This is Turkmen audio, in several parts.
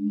Oy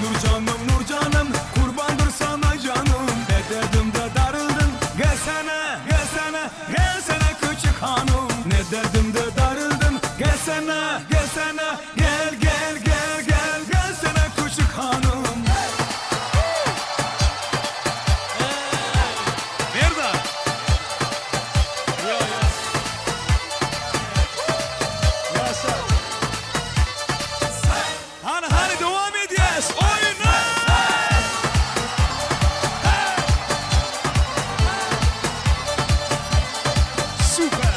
Nurcanım Nurcanım kurbandır sana canım Ne derdim de darıldım gelsene gelsene gelsene küçük hanım Ne derdim de darıldım gelsene gelsene gel gel gel gel gelsene küçük hanım Nerede? Hani hani devam ediyoruz. Oyna! Süper.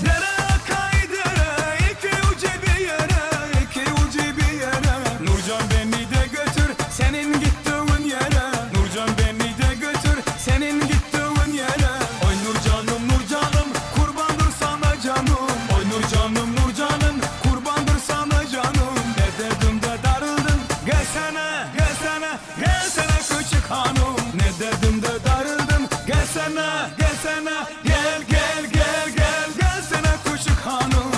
Dere akay dere iki ucu bir yere iki ucu bir yere Nurcan beni de götür senin gittiğin yere Nurcan beni de götür senin gittiğin yere Oy Nurcanım Nurcanım kurbandır sana canım Oy Nurcanım Nurcanım kurbandır sana canım Ne dedim de darıldım gelsene gelsene gelsene küçük hanım Ne dedim de darıldım gelsene gelsene gel gel gel gel gelsene küçük hanım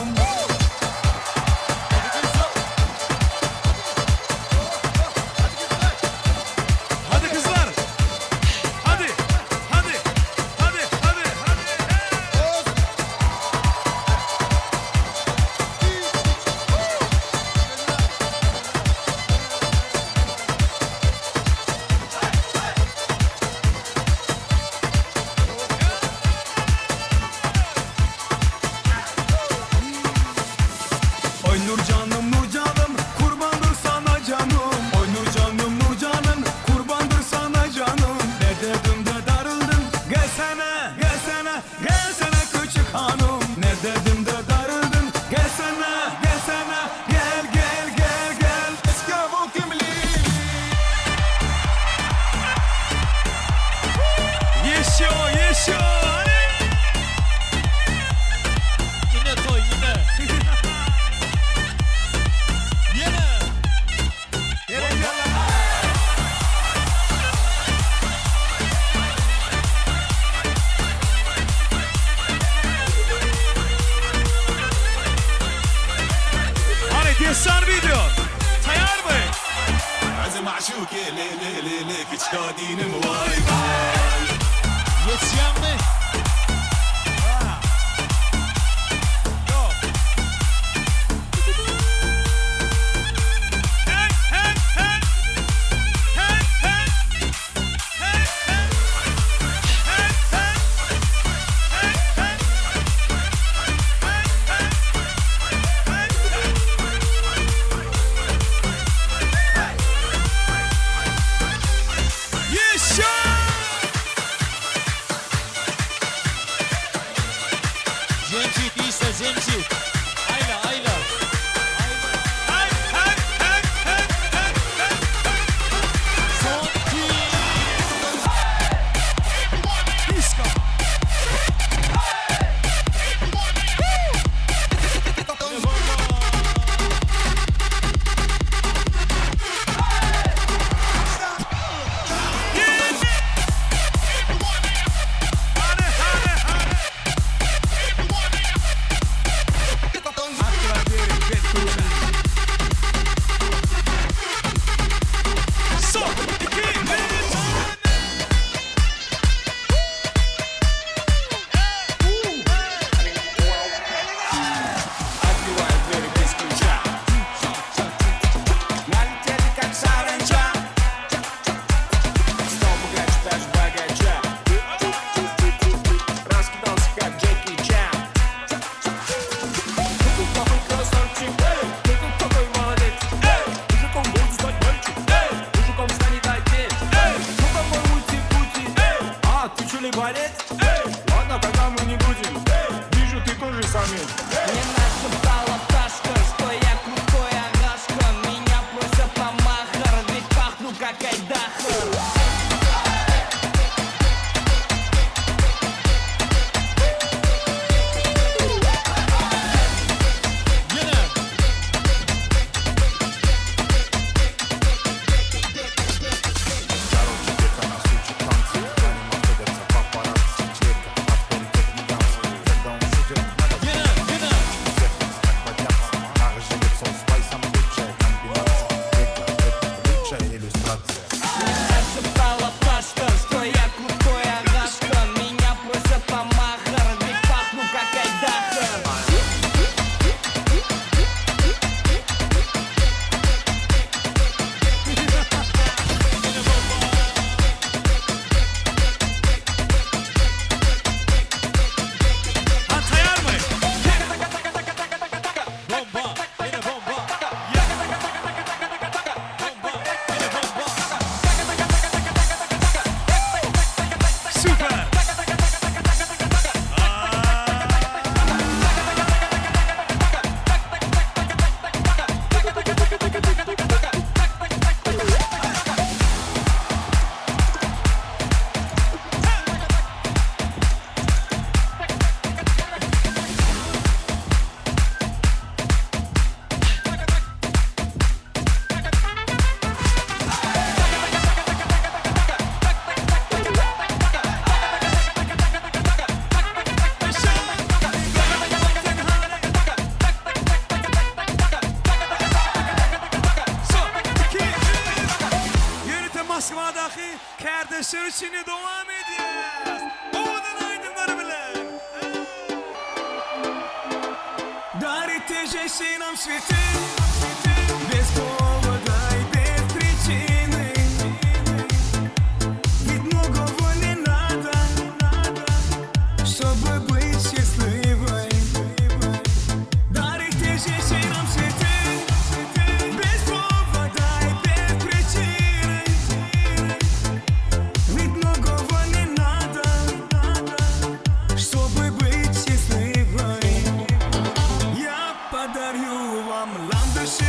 Hadi kızlar. Hadi. Hadi. Hadi. Hadi. Hadi. Oy Nurcanım Nurcanım kurbandır sana canım Oy Nurcanım Nurcanım kurbandır sana canım Ne dedim de darıldım gelsene gelsene gelsene küçük hanım Ne dedim de darıldım gelsene gelsene gel gel gel gel Еще, еще. Hadi. Yine toy yine. Yine. Hani destan video. Tayar mı? عزم عشوكي لي لي لي لي كتشكادين واي باي Yetişen mi? Hey, hey, hey. Hey, hey. Hey, hey. Hey, hey. Hey, hey. Hey, hey. Hey, hey. Еще! Cemşit İsa Cemşit. Ayla ayla. Hey, hey, hey, hey, hey, hey. Son iki. Disco. Hadi, hadi, hadi. Son, iki, üç. Налетели как саранча Чтобы грач даже богача Раскидался как Джеки Чан Ты какой красавчик, эй! Ты какой молодец, эй! Мужиком будет стать мальчик, эй! Мужиком станет отец, эй! Ну какой ути-пути, эй! А, ты что ли борец? Эй! Ладно, тогда мы не будем, эй! Вижу, ты тоже самец, Мне нашептала пташка, что я крутой агашка. Меня просят на махар, ведь пахну как айдахар. Söhbetdeşler üçin dowam edýäs. Owadan aýdymlar bilen. Darite женщинам цветы Без повода и без причины Ведь многого не надо Чтобы быть счастливой Дарите женщинам цветы Без повода и без причины Ведь многого не надо Чтобы быть счастливой Я подарю вам ландыши.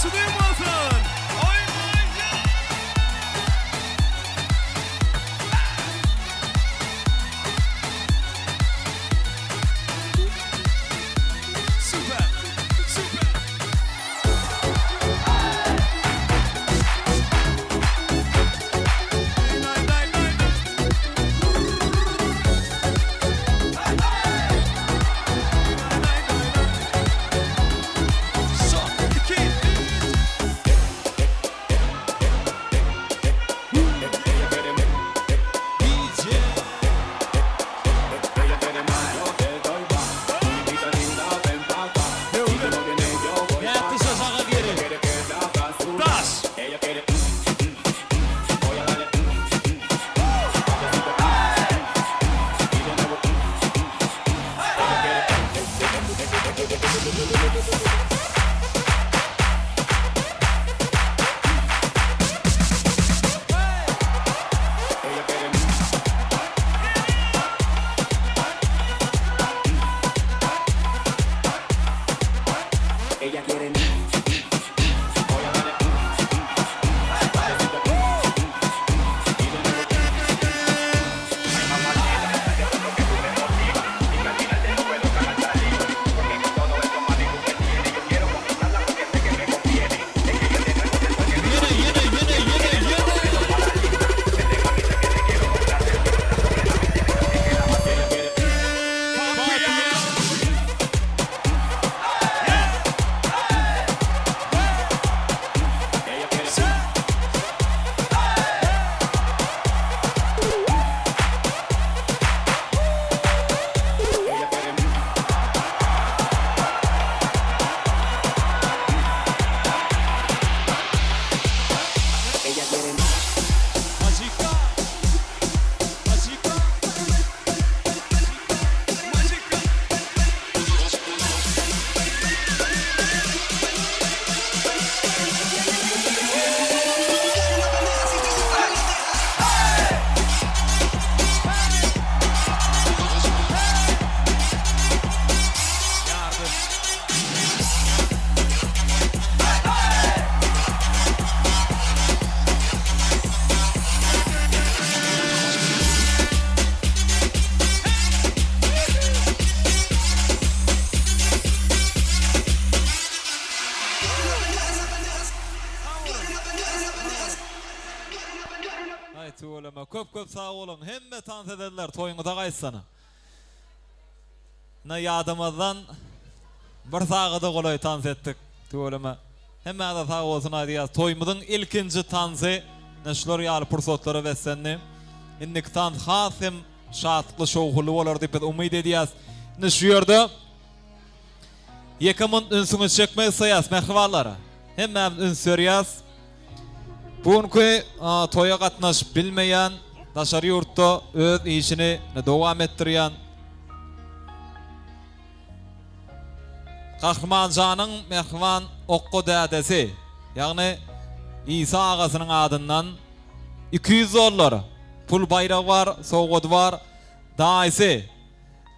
Ýaşy uzyn bolsun. Oý Süper. Süper. Lay lay lay. Son, iki, üç. DJ. Nätdi şo şaga geri? Daş. Ýene, ýene, ýene, ýene, ýene. Majika. Majika. Majika. Yardım. Aý tüweleme köp köp sag boluň hemme tans edenler toýuňyza gaýtsana. Ine ýadamazdan bir sagada golaý tans etdik tüweleme. Hemmäňize sag bolsun aýdýas. Toýumyzyň ilkinji tansy ine şular ýaly pursatlara beslendi. Indiki tans has hem şatlykly şowhunly bolar diýip biz umyt edýäs. Indi şu ýerde ýeke munt ünsüňizi çekmek isleýäs mähribanlar. Hemmämiz üns berýäs. Bu günki toýa gatnaşyp bilmeýän, daşary ýurtda öz işini dowam etdirýän Gahrymanjanyň mähriban Okga dädesi, ýagny Isa agasynyň adyndan 200 dollar pul baýragy bar, sowgady bar. Daýysy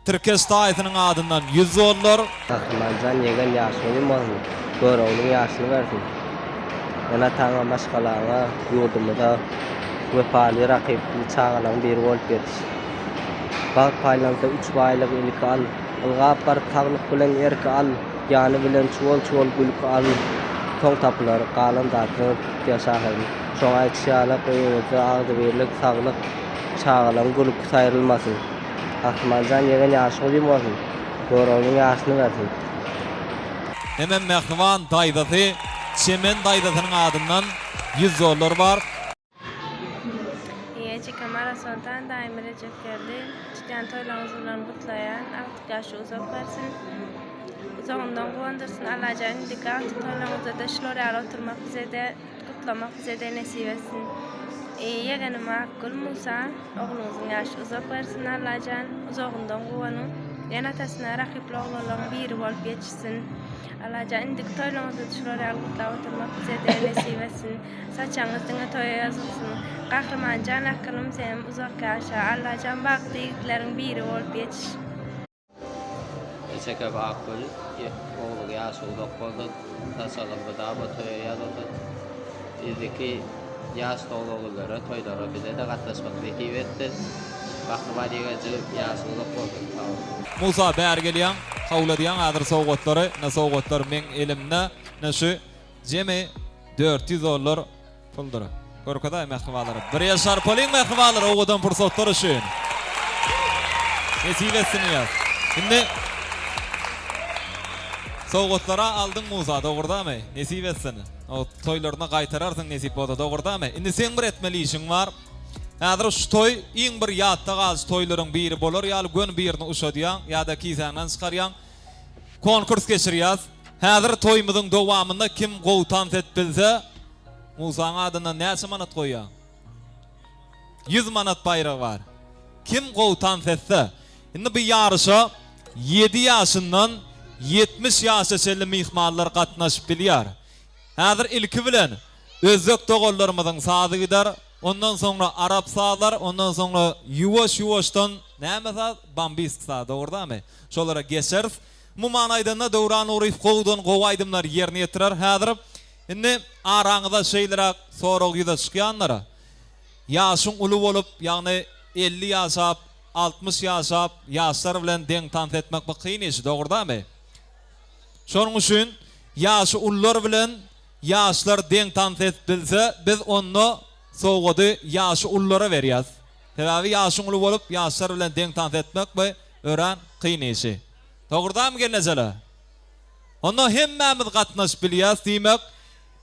Tirkeş daýysynyň adyndan 100 dollar. Gahrymanjan ýegen ýaşyň uzyn bolsun, Göroglyň ýaşyny bersin. Ene-ataňa, maşgalaňa, ýurdumyza wepaly, rakyply çagalaryň biri bolup ýetiş. Bagt paýlansa üç baýlygy ilki al, Ylgap baryp saglyk bilen erki al, Ýany bilen çuwal-çuwal gülki al, Soň tapylar galan zat zyňyp gitýär şahyryň. Şoň aýdyşy ýalak öýüňizde agzybirlik, saglyk, çagalaryň gülküsi aýrylmasyn. Gahrymanjan ýegen ýaşyň uzyn bolsun, Göroglyň ýaşyny bersin. Hemem mähriban daýzasy Çemen daýzasynyň adyndan 100 dollar bar. Eje Kamara Soltan daýym Rejepgeldi tutýan toýlaryňyz bilen gutlaýan agtyk ýaşy uzak bersin uzagyndan guwandyrsyn Allajan indiki agtyk toýlaryňyzdada şular ýaly oturmak bizede gutlamak bizede nesip etsin ýegenim Akgül Musa ogluňyzyň ýaşy uzak bersin Allajan uzagyndan guwanyň ene atasyna rakyply oglanlaryň biri bolup ýetişsin Allajan indiki toýlaryňyzda şular ýaly gutlap oturmak bizede nesip etsin Saçagyňyz diňe toýa ýazylsyn. Gahrymanjan akylym senem uzak ýaşa. Allajan bagtly ýigitleriň biri bolup ýetiş. Çekep Akgül, ogluň ýaşy uzak bolsun, saçagyň mydama toýa ýazylsyn. Indiki ýaş doglan günlere, toýlara bize-de gatnaşmak nesip etsin. Gahryman ýegenjigim, ýaşyň uzak bolsun, sag bol. Musa bäri gelýäň, howladýaň häzir sowgatlary, ine sowgatlar meň elimde, ine şu jemi 400 dollar Puldur. Görkezaý mähribanlara. Bir el şarpalyň mähribanlar owadan pursatlar üçin. Nesip etsin ýaz. Indi sowgatlara aldyň Musa dogurdamy? Nesip etsin. O toýlaryna gaýtararsyň nesip bolsa dogurdamy? Indi seň bir etmeli işiň bar. Häzir şu toý iň bir ýatda galyjy toýlaryň biri bolar ýaly göni birini uşadýaň ýa-da kisäňden çykarýaň. Konkurs geçirýäs. Häzir toýumyzyň dowamynda kim gowy tans edip bilse, Musaň adyndan näçe manat goýýaň? Ýüz manat baýragy bar. Kim gowy tans etse. Indi bu ýaryşa ýedi ýaşyndan 70 ýaşa çenli myhmanlar gatnaşyp bilýär. Häzir ilki bilen özbek doganlarymyzyň sazy gider, ondan soňra arap sazlar, ondan soňra ýuwaş-ýuwaşdan näme saz? Bambisk saz, dogry dälmi? Şolara geçeris. Umuman aýdanda Döwran Nuryýew gowudan gowy aýdymlary ýerine ýetirer häzir. Indi araňyzda şeýleräk sorag ýüze çykýandyr. Ýaşyň uly bolup, ýagny 50 ýaşap, 60 ýaşap, ýaşlar bilen deň tans etmek bu kyn iş, dogry dälmi? Şonuň üçin ýaşy ulular bilen ýaşlar deň tans edip bilse, biz onda sowgady ýaşy ululara berýäs. Sebäbi ýaşyň uly bolup, ýaşlar bilen deň tans etmek bu örän kyn işi. Dogrudanmy gelnejeler? Onda hemmämiz gatnaşyp bilýäs, diýmek,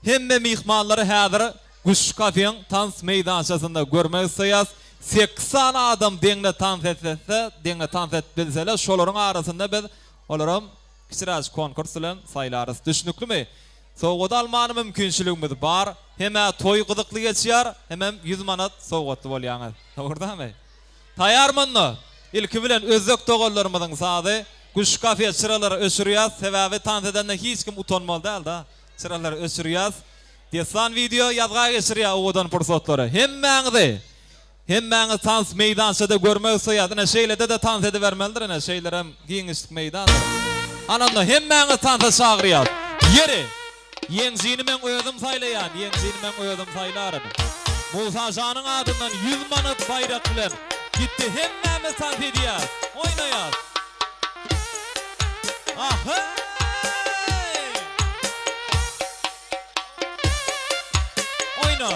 hemme myhmanlary häzir Güçli kafeň tans meýdançasynda görmek isleýäs. Sekiz sany adam deňde tans etse, deňde tans edip bilseler, şolaryň arasynda biz olaram kiçiräjik konkurs bilen saýlarys. Düşnüklimi? Sowgat almana mümkinçiligimiz bar. Hem-ä toý gyzykly geçýär, hemem ýüz manat sowgatly bolýaňyz. Dogrudanmy? Taýarmy onda? Ilki bilen özbek doganlarymyzyň sazy. Güş kafe çyralary öçürýäs, sebäbi tans edende hiç kim utanmaly däl-da. Çyralary öçürýäs. Dessan wideo ýazga geçirýär owadan pursatlary. Hemmäňizi Hemmäňizi tans meýdançada görmek isleýäs. Ine şeýlede-de tans edibermelidir ine şeýlerem giňişlik meýdandyr. Hany onda hemmäňizi tansa çagyrýas. Ýeri! Ýeňjini meň özüm saýlaýan, ýeňjini meň özüm saýlaryn. Musa janyň adyndan ýüz manat baýrak bilen gitdi hemmämiz tans edýäs, oýnaýas. Aheý! Oýna!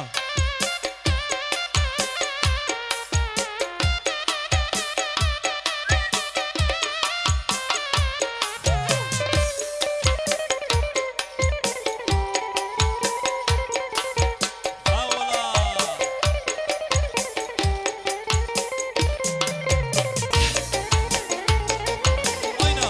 Sag bola! Oýna!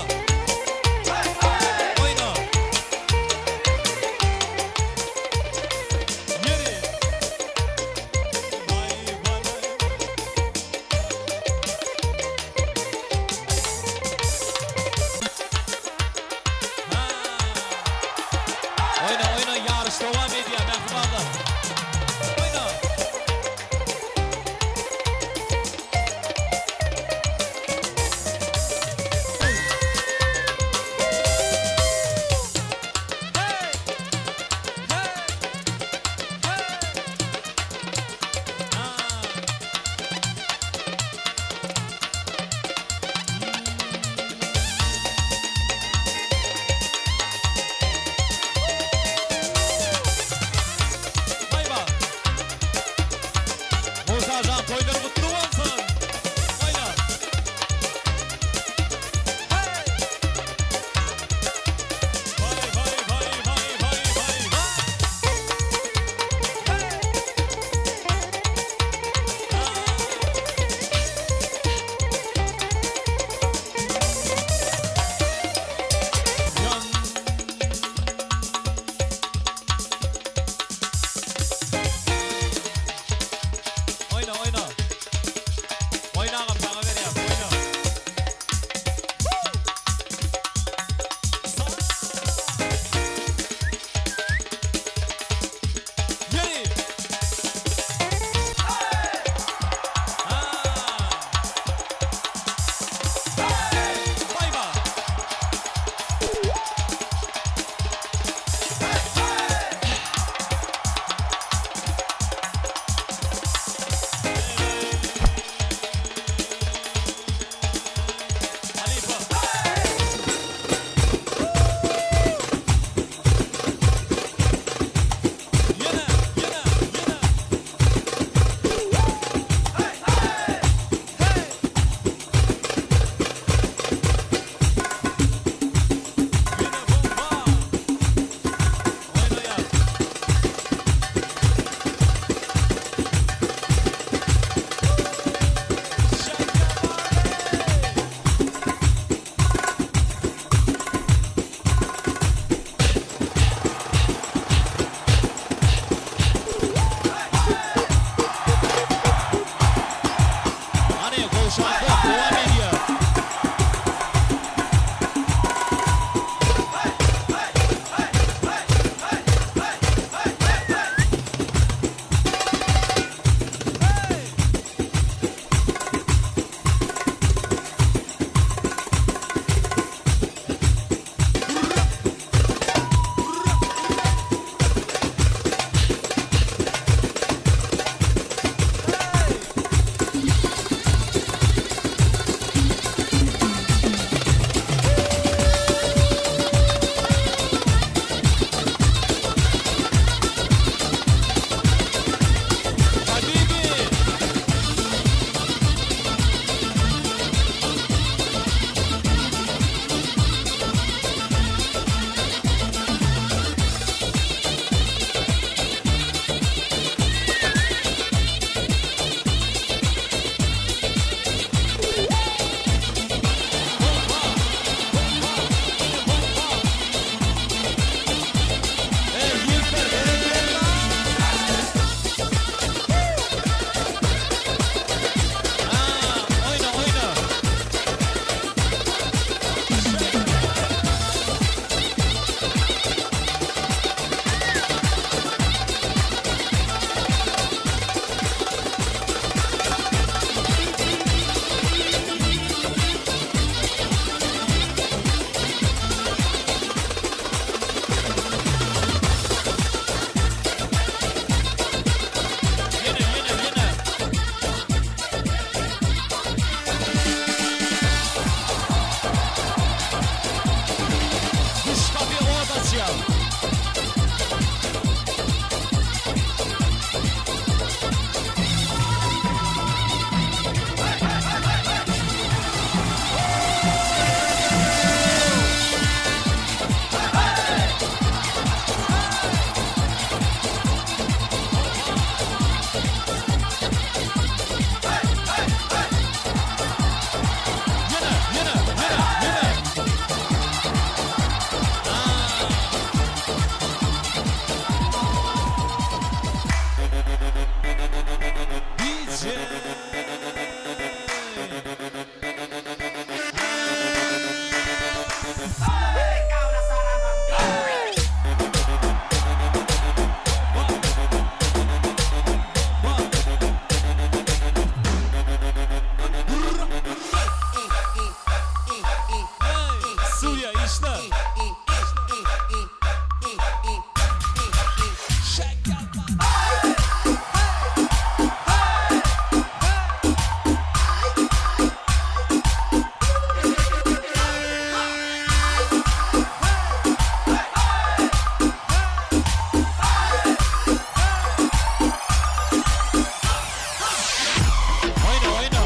Duşanbe dowam edýär. Habibi! Ey ýigitler, berekella! Ha, oýna, oýna! Ýene, ýene, ýene! Düş gapy ot açýar. Ýene, ýene, ýene, ýene! DJ! Suriye işle. Oýna, oýna.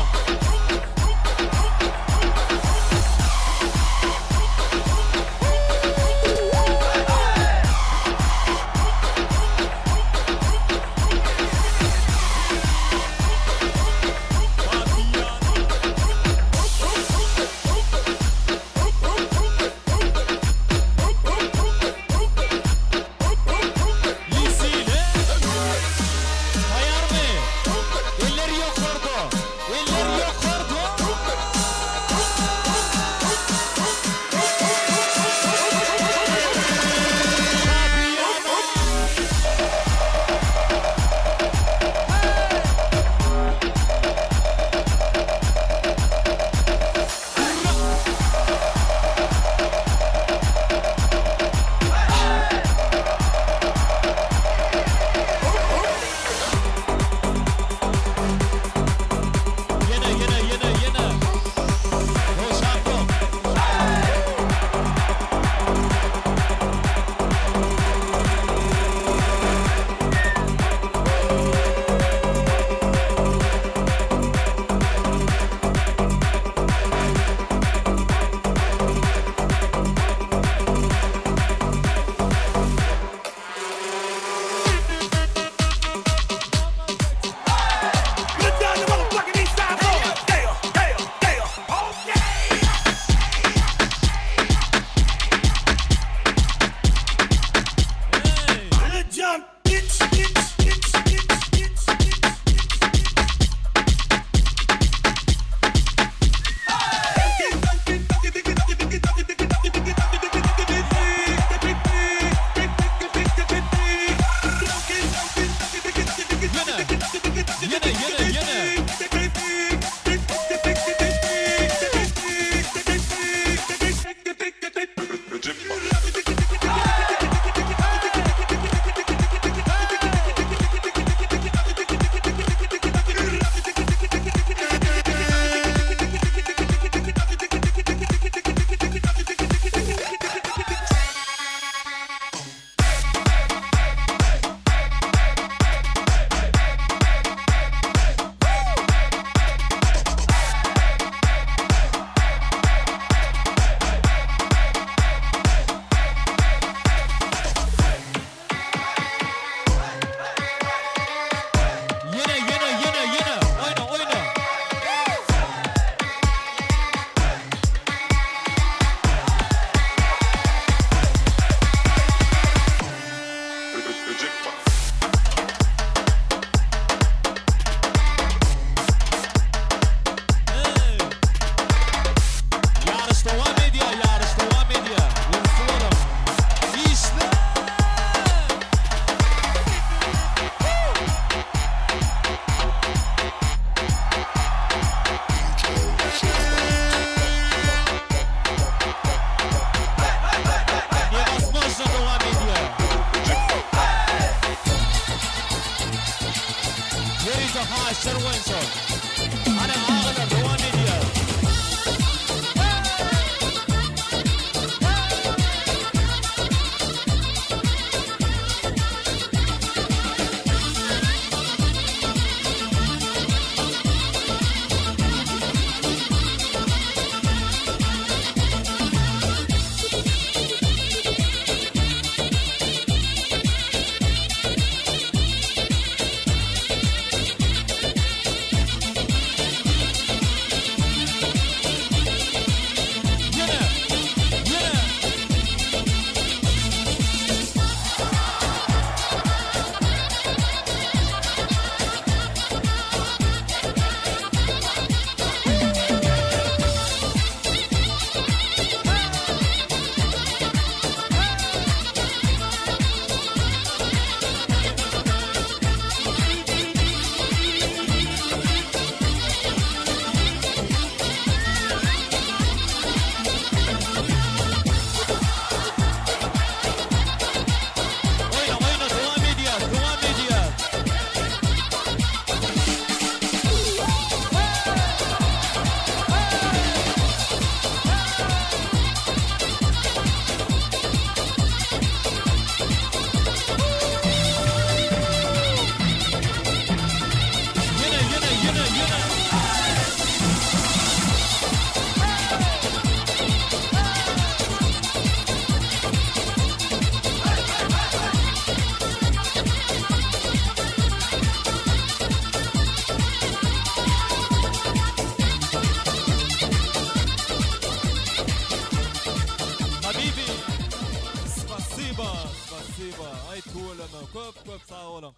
Köp sag boluň.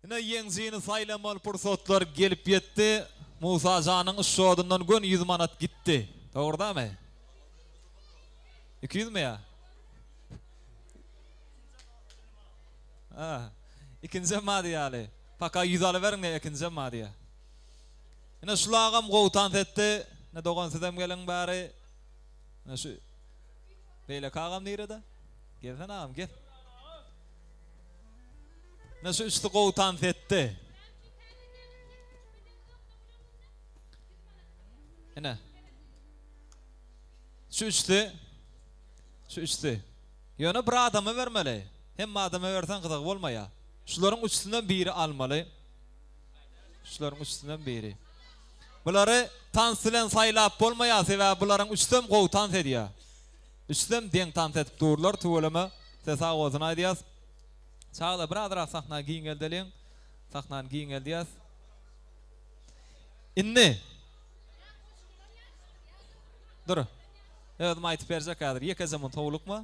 Ine ýeňjini saýlamaly pursatlar gelip ýetdi. Musa janyň şodundan göni 100 manat gitdi. Dogry-damy? 200 mi ýa? Ha. Ikinjem bar diýýäli. Paka 100 alyberiň diýýä, ikinjem bar diýýä. Ine şul agam gowy tans etdi. Ine dogan sizem geliň bäri. Ine şu beýleki agam nirede? Gelsene agam gel. Ine şu üçüsi gowy tans etdi. Ine. Şu üçüsi şu üçüsi. Ýöne bir adama bermeli. Hemme adama berseň gyzygy bolmaýar. Şularyň üçüsinden biri almaly. Şularyň üçüsinden biri. Bulary tans bilen saýlap bolmaýar, sebäbi bularyň üçüsem gowy tans edýär. Üçüsem deň tans edip durlar, tüweleme. Size sag bolsun aýdýas. Çagalar birazrak sahna giňeldeliň. Sahnany giňeldýäs. Indi Dur. Özüm aýtyp berjek häzir. Ýekeje munt howlukma.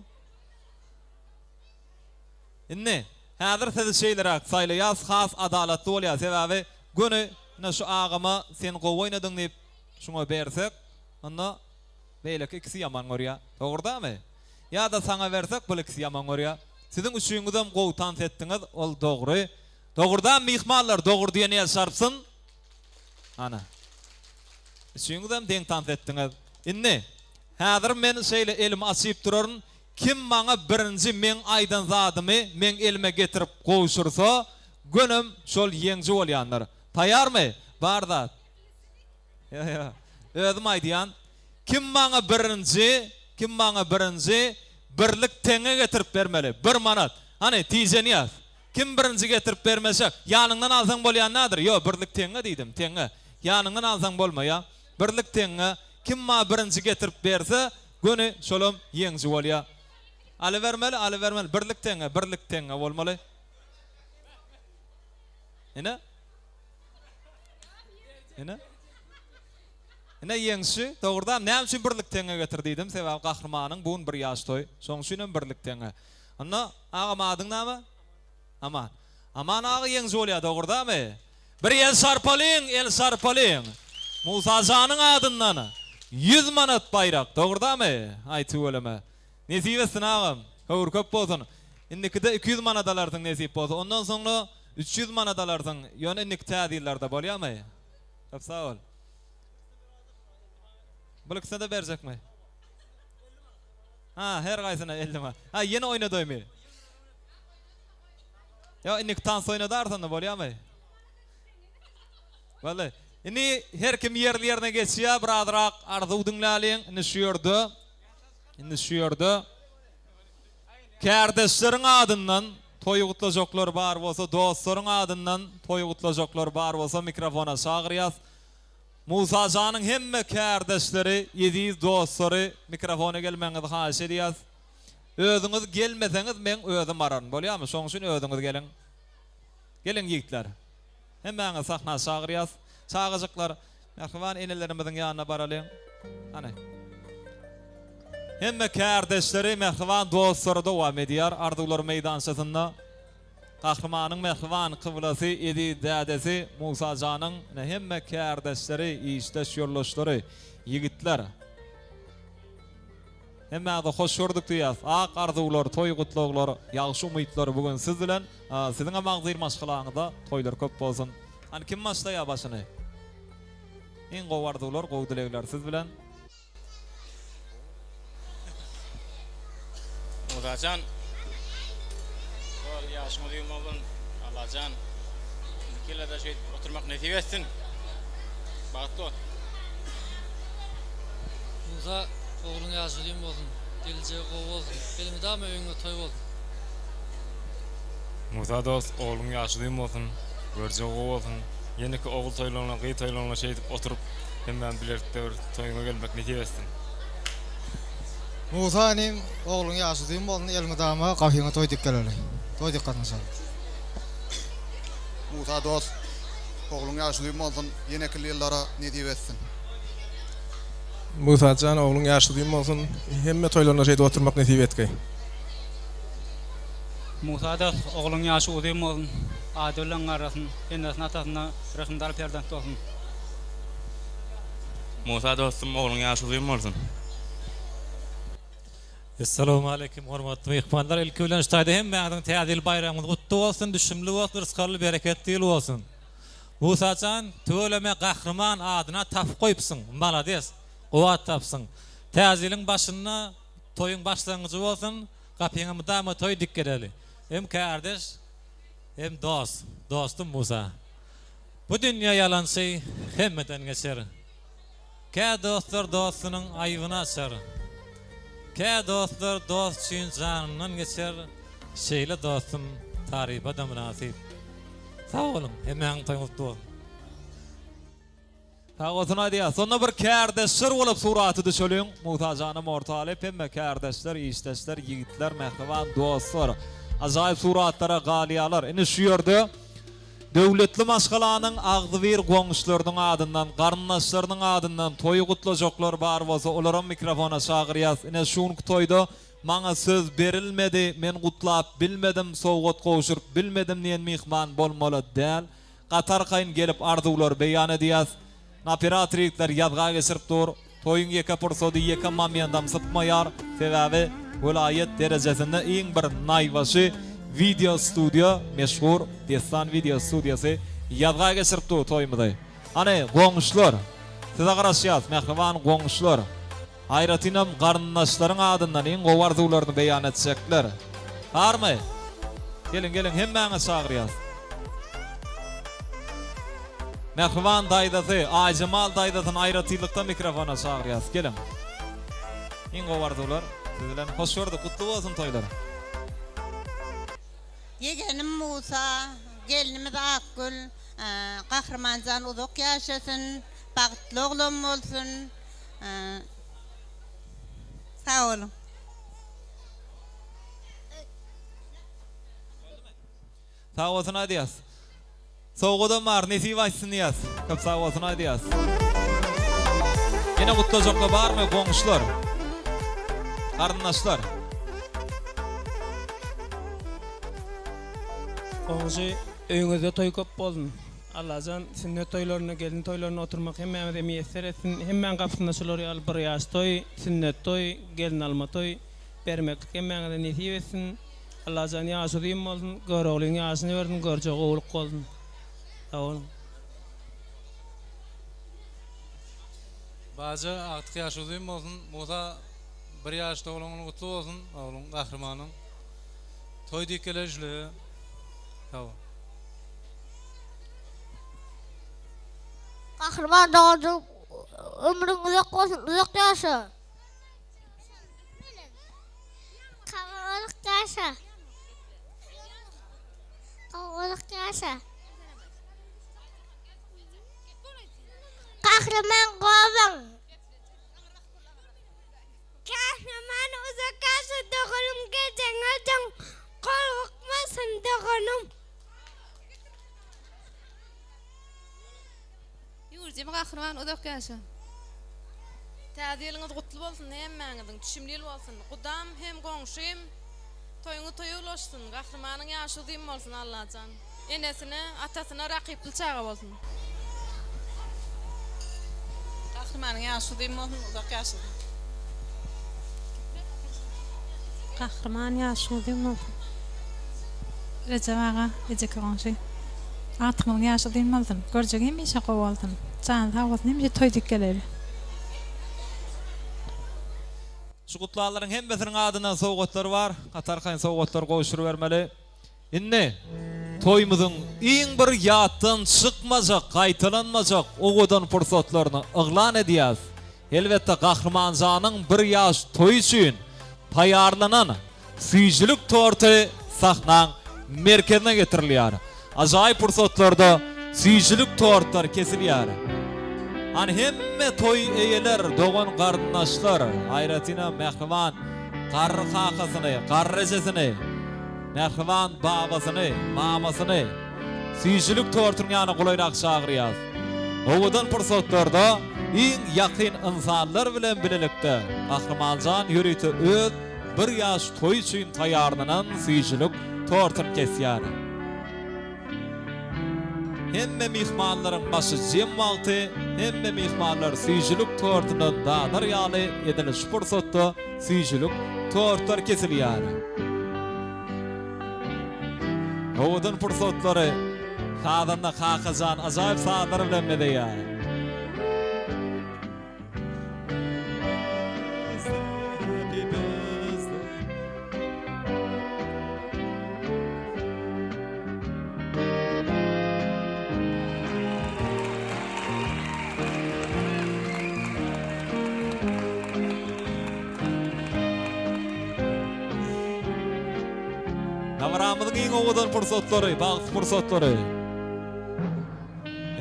Indi, häzir sizi şeýleräk saýlaýas, has adalatly bolýar. Sebäbi göni ine şu agama sen gowy oýnadyň diýip şuňa bersek, onda beýleki ikisi ýaman görýär. Dogry dälmi? Ýa-da saňa bersek, bul ikisi ýaman görýär. Siziň üçüňizem gowy tans etdiňiz, ol dogry. Dogry dälmi myhmanlar, dogry diýen el çarpsyn. Ana. Üçüňizem deň tans etdiňiz. Indi, häzir men şeýle elimi açyp duraryn, kim maňa birinji meň aýdan zadymy meň elime getirip gowşursa, gönem şol ýeňji bolýandyr. Taýýarmy? Bar zat. Ýa, ýa. Özüm aýdýan. Kim maňa birinji, kim maňa birinji birlik teňňe getirip bermeli. Bir manat. Hany, tijenýäs. Kim birinji getirip bermese, ýanyňdan alsaň bolýan nadir? Ýo, birlik teňňe diýdim, teňňe. Ýanyňdan alsaň bolmaýa. Birlik teňňe. Kim maňa birinji getirip berse, göni şolam ýeňji bolýa. Alybermeli, alybermeli. Birlik teňňe, birlik teňňe bolmaly. Ine. Ine. Ine ýeňşi. Dogrudanam, näme üçin birlik teňňe getir diýdim? Sebäbi gahrymanyň bu gün bir ýaş toý. Şonuň üçinem birlik teňňe. Onda, agam adyň name? Aman. Aman aga ýeňji bolýar dogurdamy? Bir el şarpalyň, el şarpalyň. Musa janyň adyndan 100 manat baýrak, dogurdamy? Aý tüweleme. Nesip etsin agam. Höwür köp bolsun. Indikide 200 manat alarsyň nesip bolsa. Ondan soňra 300 manat alarsyň. Ýöne indiki täze ýyllarda bolýamy? Köp sag bol. Bul ikisine-de berjekmi? Ha, her gaýsyna 50 manat. Ha, ýene oýnadoýmy? Ýa indiki tans oýnadarsyň bolýamy? Wally. Indi her kim ýerli ýerine geçýär, birazrak arzuw diňläliň. Indi şu ýerde Indi şu ýerde kärdeşleriň adyndan toý gutlajaklar bar bolsa, dostlaryň adyndan toý gutlajaklar bar bolsa mikrofona çagyrýas. Musa janyň hemme kärdeşleri, eziz dostlary mikrofona gelmegiňizi haýyş edýäs. Özüňiz gelmeseňiz meň özüm bararyn bolýamy? Şoň üçin özüňiz geliň. Geliň ýigitler. Hemmäňizi sahna çagyrýas. Çagajyklar, mähriban enelerimiziň ýanyna baralyň. Hany. Hemme kärdeşleri, mähriban dostlary dowam edýär Arzuwlar meýdançasynda. Gahrymanyň mähriban kyblasy, eziz dädesi Musa janyň ine hemme kärdeşleri, işdeş ýoldaşlary, ýigitler. Hemmäňizi hoş gördük diýýäs. Ak arzuwlar, toý gutlaglar, ýagşy umytlar bu gün siz bilen. Siziňem agzybir maşgalaňyzda toýlar köp bolsun. Hany kim başlaýar başyny? Iň gowy arzuwlar, gowy dilegler siz bilen. Musajan Bol ýaşyň uzyn bolsun Allajan indiki ýyllarda şeýdip oturmak nesip etsin Bagtly bol. Musa ogluň ýaşy uzyn bolsun geljegi gowy bolsun elmydama öýüňde toý bolsun. Musa dost ogluň ýaşy uzyn bolsun görjegi gowy bolsun ýeneki ogul toýlaryna gyz toýlaryna şeýdip oturyp Hemmämiz bilelikde bir toýuňa gelmek nesip etsin. Musa inim ogluň ýaşy uzyn bolsun elmydama gapyňa toý dik geleli. Toý dik gatnaşaly. Musa dost ogluň ýaşy uzyn bolsun ýenekil ýyllara nesip etsin. Musajan ogluň ýaşy uzyn bolsun hemme toýlaryna şeýdip oturmak nesip etgeý. Musa dost, ogluň ýaşy uzyn bolsun, ady bilen garrasyn, enesine atasyna rehimdar perzent bolsun. Musa dostum ogluň ýaşy uzyn bolsun. Essalawmaleýkim hormatly myhmanlar ilki bilen şu taýda hemmäňiziň täze ýyl baýramyňyz gutly bolsun düşümli bolsun rysgally bereketli ýyl bolsun Musajan tüweleme gahryman adyna tapyp goýupsyň malades gowy at tapsyň täze ýylyň başynda toýuň başlangyjy bolsun gapyňa mydama toý dik geleli hem kärdeş hem dost dostum Musa bu dünýe ýalançy hemmeden geçer. Kä dostlar dostunyň aýbyny açar. Kä dostlar dost üçin janyndan geçer. Şeýle dostum tarypa-da mynasyp. Sag boluň, hemmäňiň toýuňyz gutly bolsun. Sag bolsun aýdýas. Onda bir kärdeşler bolup surata düşeliň. Musa janam orta alyp hemme kärdeşler, işdeşler, ýigitler, mähriban dostlar ajaýyp suratlara galýarlar. Indi şu ýerde Döwletli maşgalanyň agzybir goňşularynyň adyndan, garyndaşlarynyň adyndan toýy gutlajaklar bar bolsa, olaram mikrofona çagyrýas. Ine, şu günki toýda maňa söz berilmedi, men gutlap bilmedim, sowgat gowşuryp bilmedim diýen myhman bolmaly däl. Gaty arkaýyn gelip arzuwlary beýan edýäs. Operator ýigitler ýazga geçirip dur. Toýuň ýeke pursady, ýeke momendam sypmaýar. Sebäbi welaýat derejesinde iň bir naýbaşy wideo studiýa, meşhur Dessan wideo studiýasy ýazga geçirip dur toýumyzy. Hany, goňşular, size garaşýas, mähriban goňşular. Aýratynam garyndaşlaryň adyndan iň gowy arzuwlaryny beýan etjekler. Barmy? Geliň, geliň, hemmäňizi çagyrýas. Mähriban daýzasy, Aýjemal daýzasyny aýratynlykda mikrofona çagyrýas. Geliň. Iň gowy arzuwlar siz bilen. Hoş gördük, gutly bolsun toýlar. Ýegenim Musa, gelnimiz Akgül, Gahrymanjan uzak ýaşasyn, bagtly oglan bolsun. Sag boluň. Sag bolsun aýdýas. Sowgadam bar, nesip aýtsyn diýýäs. Köp sag bolsun aýdýas. Ýene gutlajaklar barmy goňşular? Garyndaşlar. Goňşy öýüňizde toý köp bolsun. Allajan sünnet toýlarynda gelin toýlarynda oturmak hemmämize miýesser etsin. Hemmäň gapysynda şular ýaly bir ýaş toý, sünnet toý, gelin alma toý bermeklik hemmäňize nesip etsin. Allajan ýaşy uzyn bolsun, Göroglyň ýaşyny bersin, görjegi gowulyk bolsun. Sag boluň. Baja agtyk ýaşy uzyn bolsun Musa bir ýaş doglan güni gutly bolsun ogluň Gahrymanyň toý diýip geler şüle sag bol. Gahryman doganjygym ömrüň uzak bolsun uzak ýaşa. Uzak ýaşa. Uzak ýaşa. Gahryman gowaň. Gahryman uzak ýaşa doganym geceňe jaň gol bukmasyn doganym. Ýurjymy Gahryman uzak ýaşa. Täze ýylyňyz gutly bolsun hemmäňiziň düşümli ýyl bolsun gudam hem goňşym toýuňyz toýa ulaşsyn Gahrymanyň ýaşy uzyn bolsun Allajan enesine atasyna rakyply çaga bolsun. Gahrymanyň ýaşy uzyn bolsun uzak ýaşasyn. Gahryman ýaşyň uzyn bolsun. Rejep aga, ejeke goňşy. Agtygymyzyň ýaşy uzyn bolsun. Görjegi hemişe gowy bolsun. Jany sag bolsun hemişe toý dik geleli. Şu gutlanlaryň hemmesiniň adyndan sowgatlar bar. Gaty arkaýyn sowgatlary gowşurybermeli. Indi toýumyzyň iň bir ýatdan çykmajak, gaýtalanmajak owadan pursatlaryny yglan edýäs. Elbetde Gahrymanjanyň bir ýaş toýy üçin taýýarlanan süýjülik torty sahnaň merkezine getirilýär. Ajaýyp pursatlarda süýjülik tortlar kesilýär. Hany hemme toý eýeler, dogan-garyndaşlar, aýratynam mähriban garry kakasyny, garry ejesini, mähriban babasyny, mamasyny süýjülik tortunyň ýanyna golaýrak çagyrýas. Owadan pursatlarda iň ýakyn ynsanlar bilen bilelikde Gahrymanjan ýörite öz bir ýaş toýy üçin taýýarlanan süýjülik. tortuny kesýär. Hemme myhmanlaryň başy jem wagty, hemme myhmanlar süýjülik tortundan dadar ýaly edil şu pursatda süýjülik tortlar kesilýär. Owadan pursatlary sazanda Kakajan ajaýyp sazlar bilen bezeýär. Dabaramyzyň iň owadan pursatlary, bagtly pursatlary.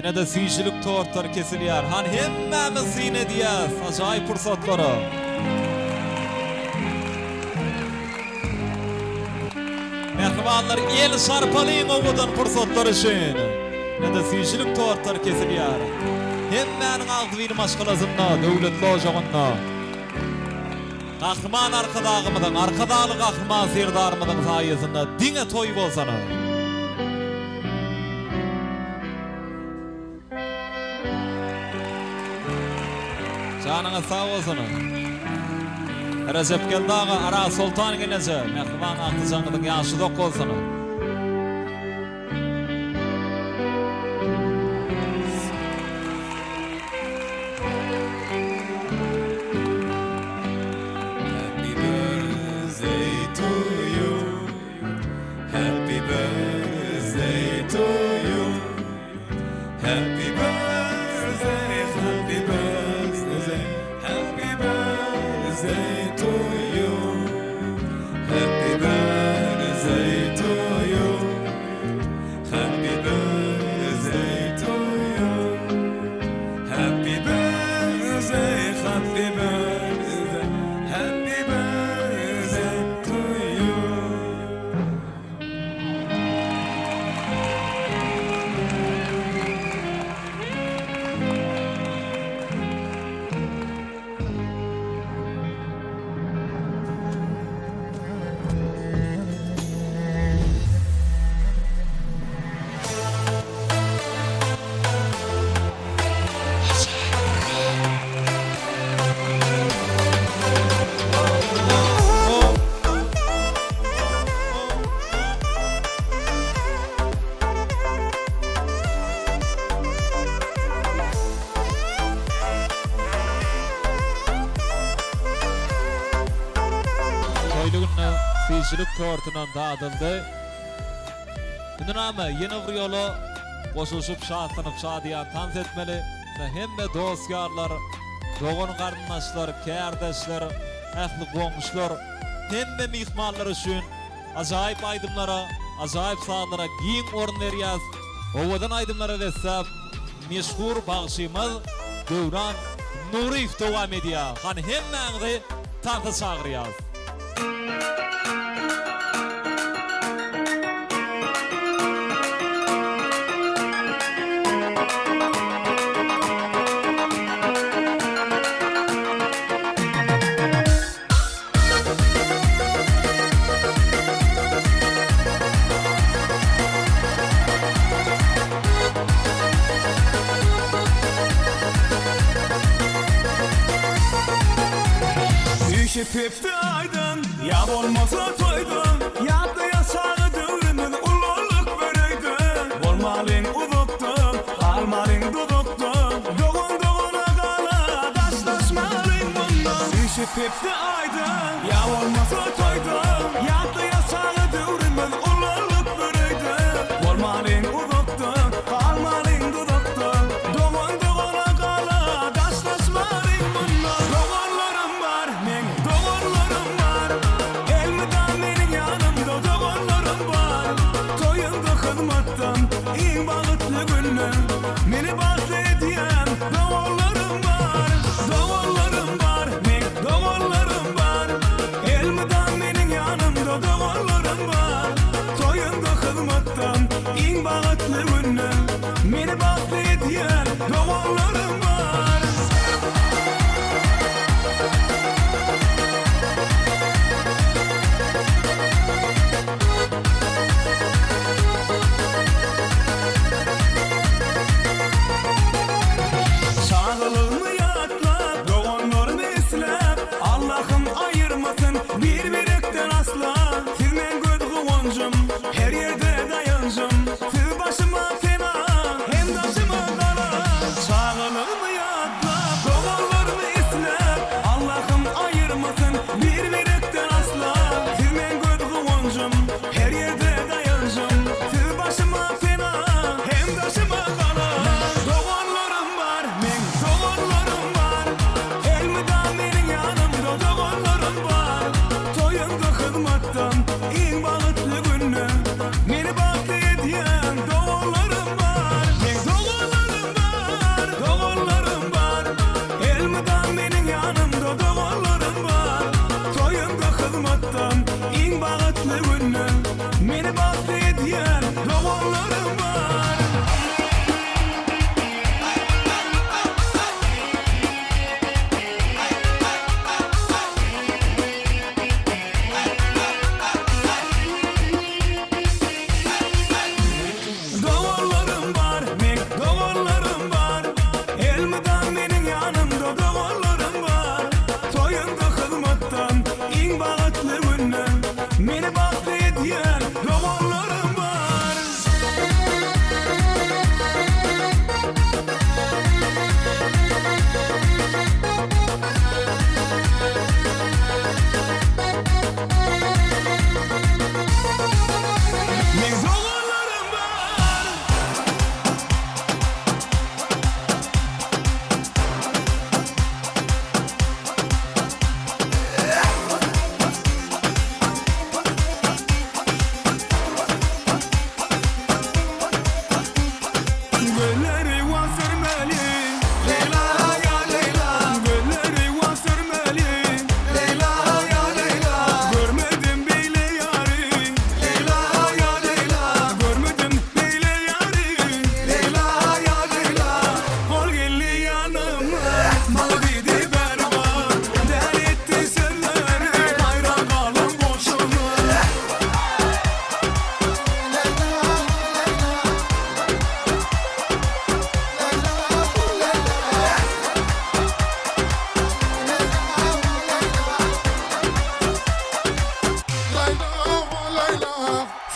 Ine-de süýjülik tortlar kesilýär. Hany hemmämiz syn edýäs ajaýyp pursatlara. Mähribanlar el şarpalyň owadan pursatlar üçin. Ine-de süýjülik tortlar kesilýär. Hemmäniň agzybir maşgalasynda, döwletli ojagynda. Gahryman Arkadagymyzyň, Arkadagly Gahryman Serdarymyzyň saýasynda diňe toý bolsana. Janyňyz sag bolsun. Rejepgeldi aga, Arazsoltan gelneje, mähriban agtyjagyňyzyň ýaşy uzak bolsun. Happy birthday to you Happy birthday to you Happy birthday Happy birthday Happy birthday to you Happy birthday to you Happy birthday to you Happy birthday Happy birthday Happy birthday to you. Toýly günde süýjülik tortundan dadyldy. Indi name, ýene bir ýola goşulyşyp şatlanyp şadyýan tans etmeli. Ine hemme dost-ýarlar, dogan-garyndaşlar, kärdeşler, ähli goňşular, hemme myhmanlar üçin Ajaýyp aýdymlara, ajaýyp sazlara giň orun berýäs. Owadan aýdymlara besläp, meşhur bagşymyz Döwran Nuryýew dowam edýär. Hany hemmäňizi tansa çagyrýas. Üýşüp aýdan, ýa bolmasa toýdan, Ýatlaýas çaga döwrümiz, ulalyk bir öýde. Bolmalyň uzakda, galmalyň duzakda, Dogan dogana gala, daşlaşmalyň mundan. Üýşüp hepde aýda, ýa bolmasa toýda, Ýatlaýas çaga döwrümiz, ulalyk bir öýde. Bolmalyň uzakda, galmalyň duzakda, Dogan dogana gala, daşlaşmalyň mundan. Doganlarym bar, meň doganlarym bar, Elmydam meniň ýanymda doganlarym bar. Toýumda hyzmatdan, iň bagtly günde, Meni bagtly edýän doganlarym bar. Doganlarym bar, meň doganlarym bar.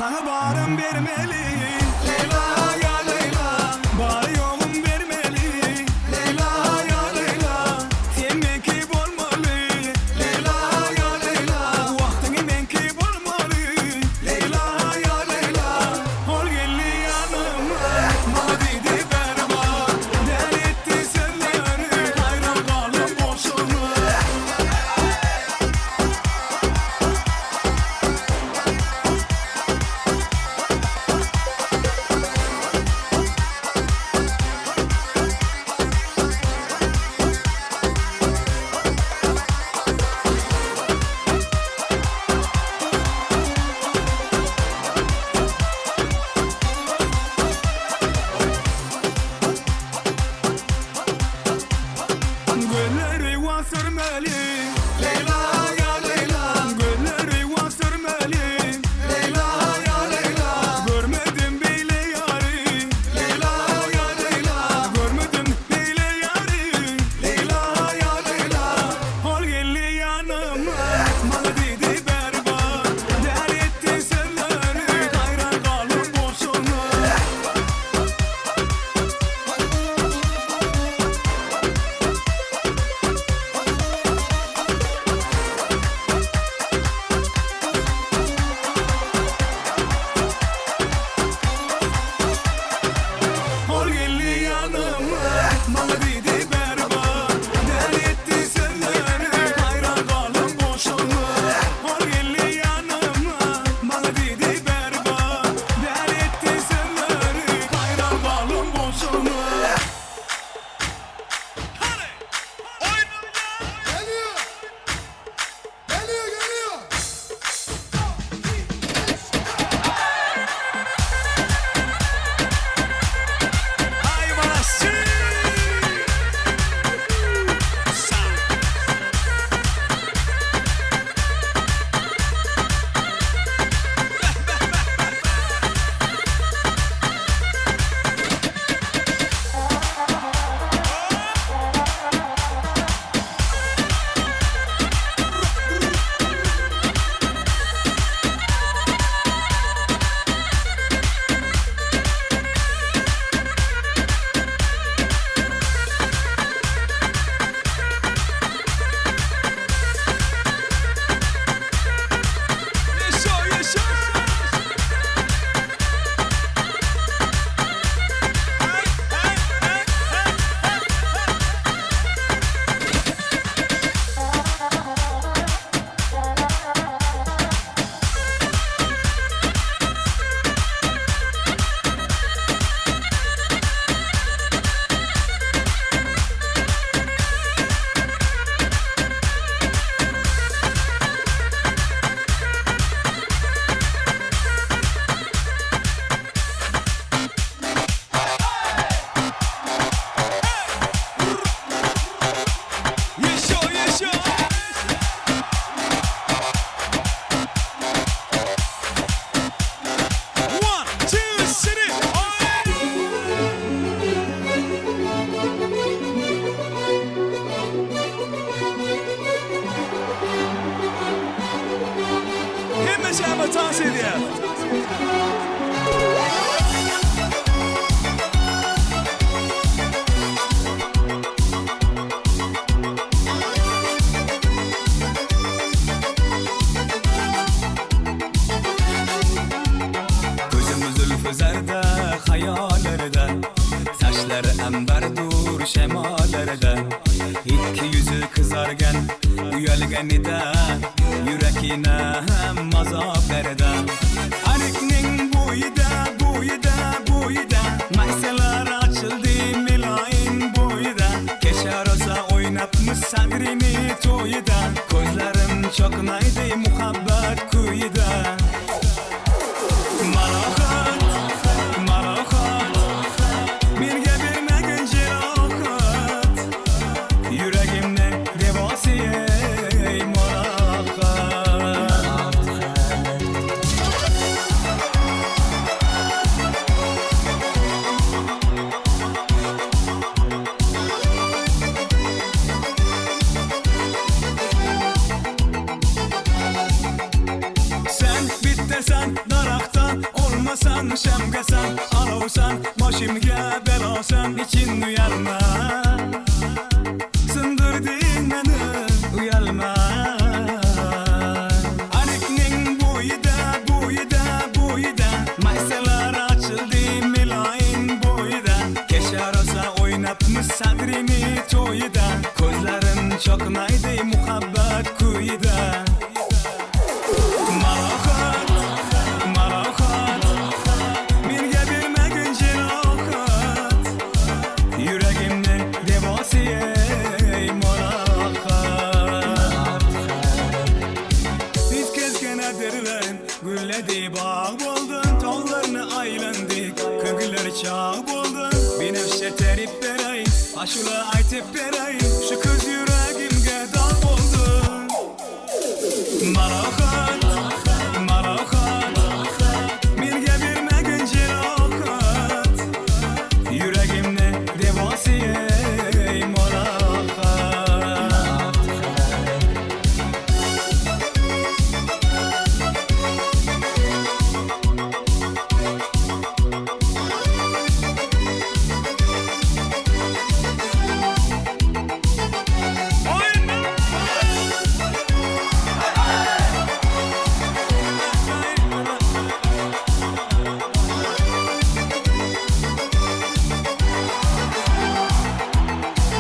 Saňa barym bermeli Leýla ýa Leýla Bary ýogum bermeli Leýla ýa Leýla Sen meňki bolmaly Leýla ýa Leýla Wagtyňy meňki bolmaly Leýla ýa Leýla Ol geldi ýanyma Maňa diýdi bäri bar Däli etdi sözleri Haýran galdym bolşuna. Gözleri wa sürmeli Leýla ýa Leýla Gözleri wa sürmeli Leýla ýa Leýla Görmedim beýle ýary Leýla ýa Leýla Görmedim beýle ýary Leýla ýa Leýla Ol geldi ýanyma Maňa diýdi bäri bar Däli etdi sözleri Haýran galdym bolşuna. Ol geldi ýanyma, maňa diýdi bäri bar. Däli etdi sözleri, haýran galdym bolşuna. Ol geldi ýanyma, maňa diýdi bäri bar. Däli etdi sözleri, haýran galdym bolşuna. Geliyor! Geliyor geliyor! Ay barası! Yaşa yaşa! Yaşa yaşa! One, two, three, oy! Hemme şäme tans edýär. Gözüm zülfü zerde hayallerde Saçları ambar dur şemallerde İki yüzü kızargen uyalganida Yürekine hem azap berdi Arikning bo'yida bo'yida bo'yida Maysalar açıldı miloyim bo'yida Kecha rosa o'ynabmiz Sadrini to'yida Ko'zlarim cho'qnaydi muhabbat kuyida Malohat, malohat Menga bermagin jarohat Yuragimni devosi ey malohat Sen bittasan daraxtda Şamsan, şemgesan, alovsan Başımga belosan, için uyalma Sındırdın beni, uyalma Arikning bo'yida, bo'yida, bo'yida Maysalar ochildi miloyim bo'yida Kecha rosa o'ynabmiz sadrini to'yida Ko'zlarim cho'qnaydi muhabbat kuyida Malohat, malohat Menga bermagin jarohat Yuragimni devosi ey malohat Biz kezgan adirlar Gülledi bağ boldu Tog'larni aylandik Ko'ngillar chog' bo'ldi Binafsha terib beray Ashula aytib beray Shu ko'z yuragimga dog' bo'ldi Malohat, malohat Menga bermagin jarohat Yuragimni devosi ey malohat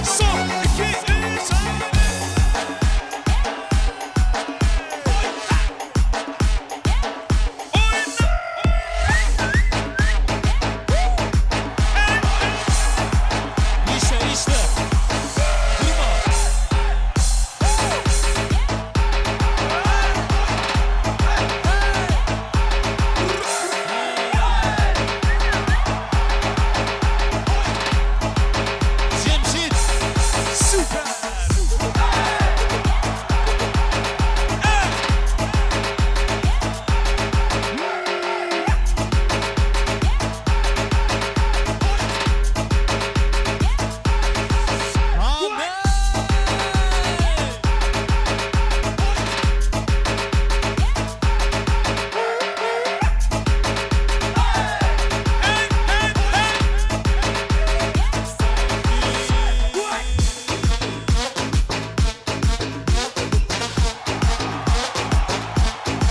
Son, iki, üç, Işle işle. Durma. Cemşit. Süper.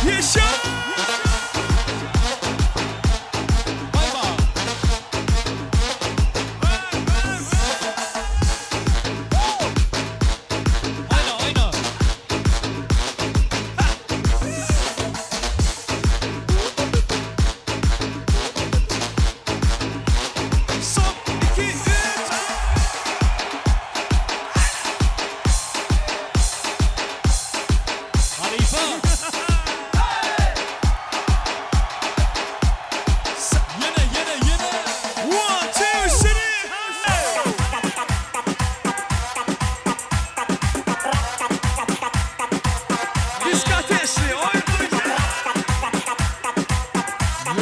Yaşa! Oyna oyna. Son, iki, üç. Halife. Yine yine yine. One, two, three. Disk ateşli, oy, oy.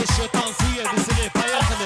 Еще танцуя, веселее, поехали.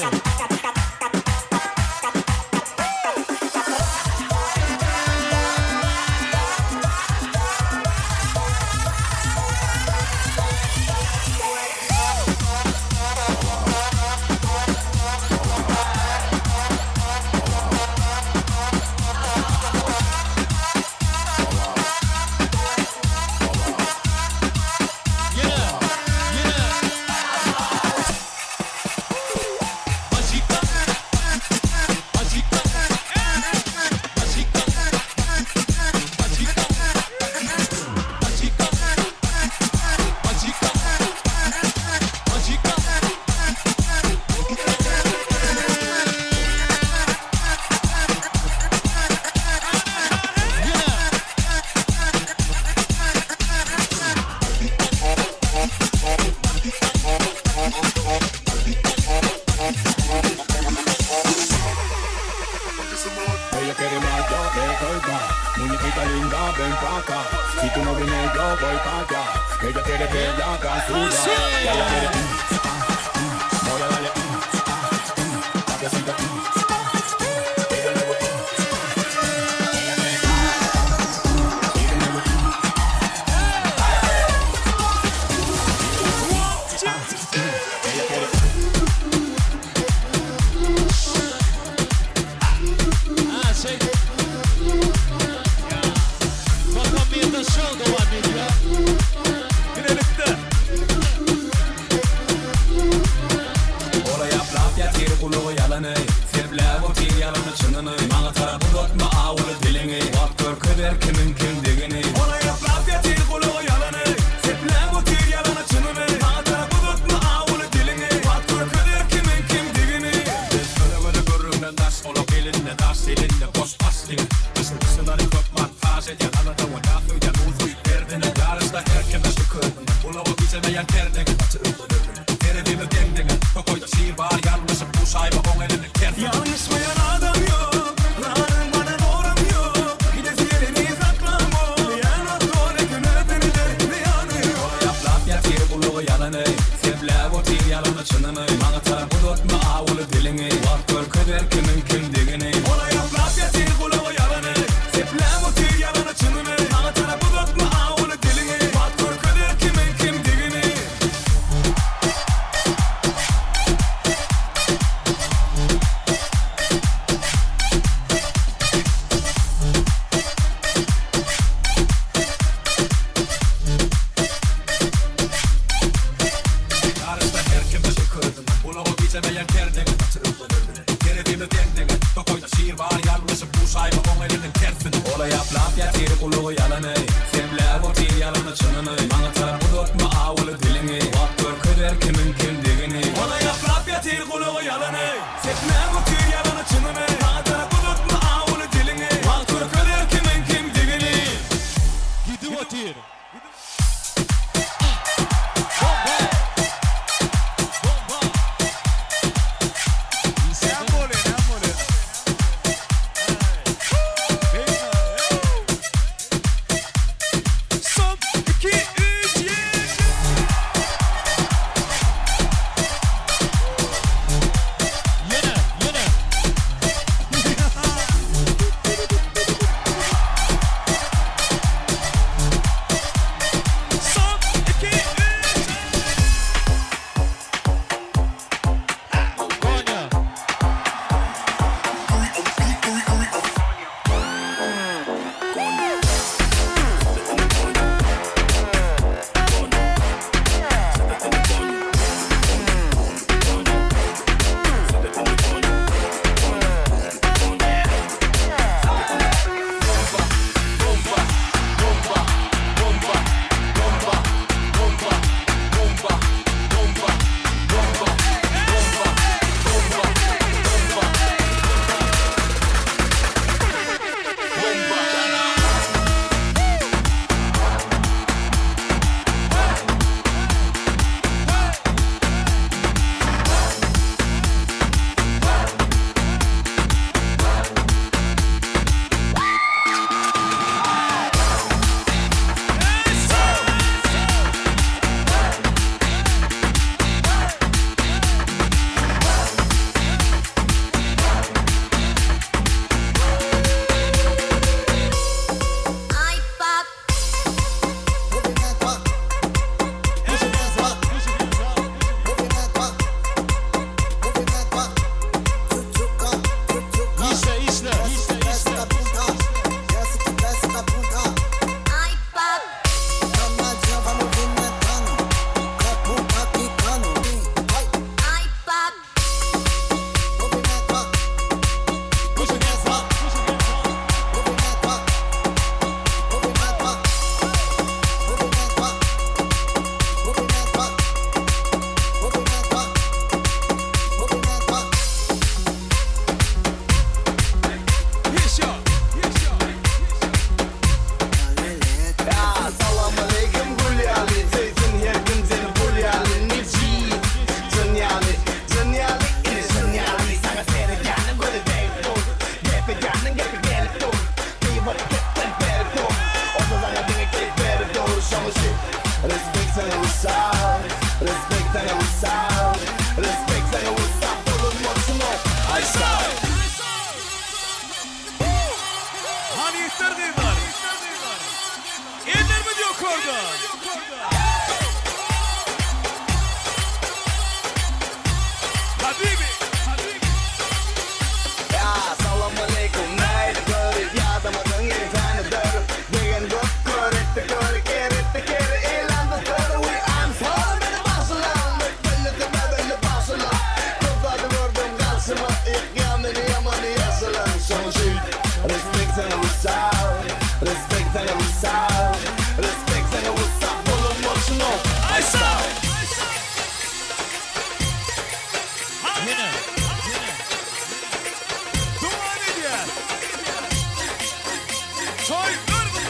Ella quiere más, yo le doy más. Muñequita linda, ven pa' acá. Si tú no vienes, yo voy pa' allá. Ella quiere que la haga suya. Ella quiere, ah, voy a darle, ah, pa' que siga, ah, ella le voy, ella quiere. görkezer kimiň kimdigini. Ola ýaplap ýatyr gulagy ýalany, sepläp otyr ýalany çynyny. Maňa tarap uzatma awuly diliňi, wagt görkezer kimiň kimdigini. Biz kölegeli gürrüňden daş, Olaň elinde daş, elinde boş baş diňe. Gyşyň gyşylary köp montaž edýän, alada bolýas öýdýän uzyn derdine. Ýaryşda her kime şükür, ulagy gijemeýän perdeňe. Gaty öwrenildi. Terezimiz deň-deňe, tokaýda şir bar, ýalňyşyp duşaýma oň eliniň tersine. Ýalňyşmaýan adam ýok, Laryň bana goram ýok, Gidesi geleni saklamok, Ýanok doly künefinidir zyýany ýok. Ýaplap ýatyr gulagy ýalany, Sepläp otyr ýalany çynyny, Maňa tarap uzatma awuly diliňi, Wagt görkezer kimiň kimdigini. Ola ýaplap ýatyr gulagy ýalany, Sepläp otyr ýalany çynyny, Maňa tarap uzatma awuly diliňi, Wagt görkezer kimiň kimdigini. Ýaryşda her kime şükür, Ulagy gijemeýän perdeňe Terezimiz deň-deňe, tokaýda şir bar, Ýalňyşyp duşaýma oň eliniň tersine. Ola ýaplap ýatyr gulagy ýalany, Sepläp otyr ýalany çynyny, Maňa tarap uzatma awuly diliňi, Wagt görkezer kimiň kimdigini. Ola ýaplap ýatyr gulagy ýalany, Sepläp otyr ýalany çynyny, Maňa tarap uzatma awuly diliňi, Wagt görkezer kimiň kimdigini. Gidip otyr. Son, iki, üç, Ýene, ýene.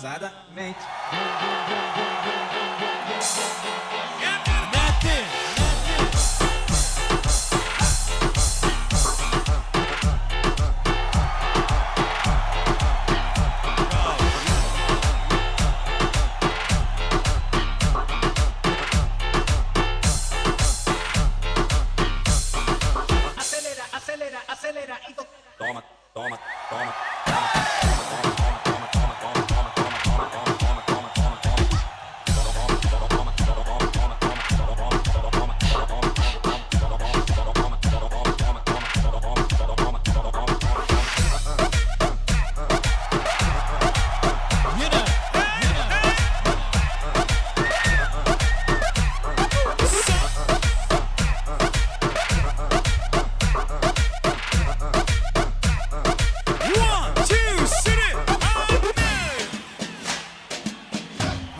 Abusadamente. Nätdi? Acelera, acelera, acelera y Toma, toma, toma, toma, toma, toma, toma, toma, toma, toma, toma, toma, toma, toma, toma, One, two, three, amen.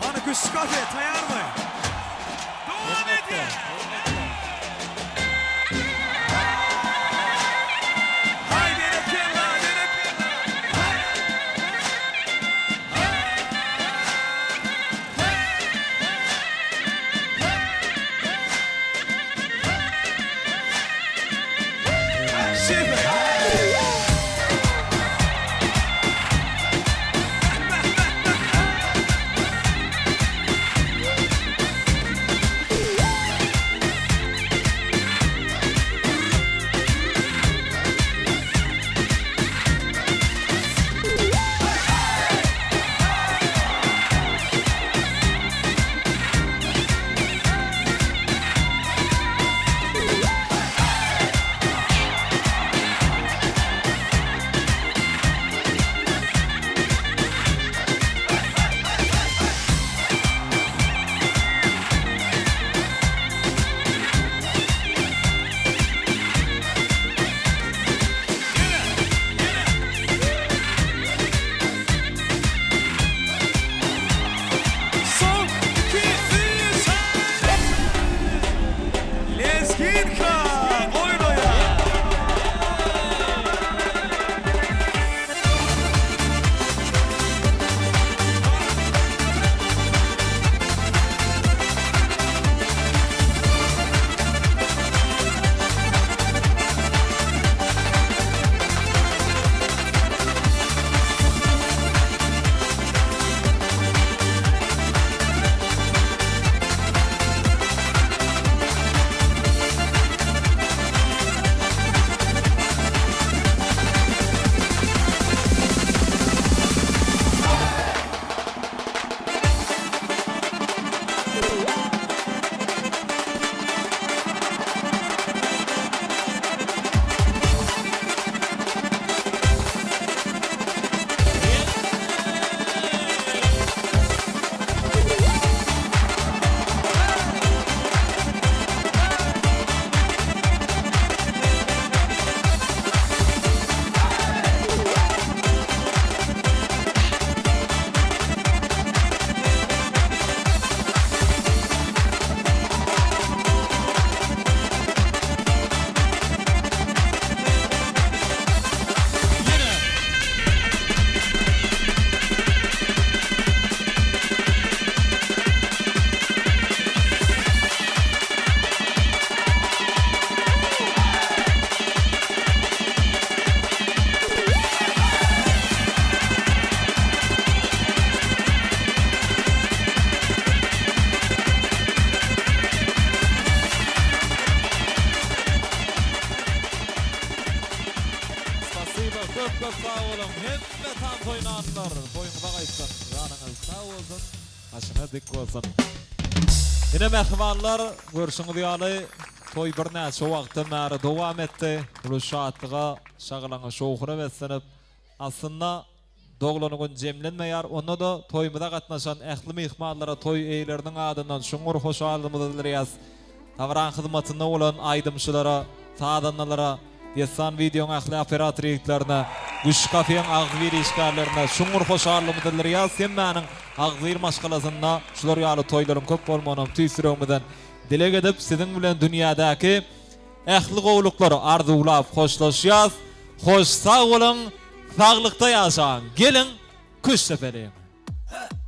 Hany Güçli kafe taýýarmy? Dowam edýär. Haý berekella, berekella. Son, iki, üç. Lezginka oýnaýar. Spasiba köp köp sag boluň hemme tans oýnanlar toýuňyza gaýtsyn janyňyz sag bolsun başyňyz dik bolsun. Ine mähribanlar görşüňiz ýaly toý birnäçe wagtdan bäri dowam etdi uly şatlyga şagalaňa şowhuna beslenip aslynda Doglan gün jemlenmeýär, onda-da toýumyza gatnaşan ähli myhmanlara toý eýeleriniň adyndan çuňňur hoşallygymyzy bildirýäs. Dabraň hyzmatynda bolan aýdymçylara, sazandalara, Dessan wideoň ähli operator ýigitlerine, Güç kafeň agzybir işgärlerine çuňňur hoşallygymyzy bildirýäs. Hemmäniň agzybir maşgalasynda şular ýaly toýlaryň köp bolmagynam tüýs ýüregimizden dileg edip, siziň bilen dünýädäki ähli gowulyklary arzuwlap hoşlaşýas. Hoş sag boluň! Saglykda ýaşaň! Geliň, küşt depeliň! He!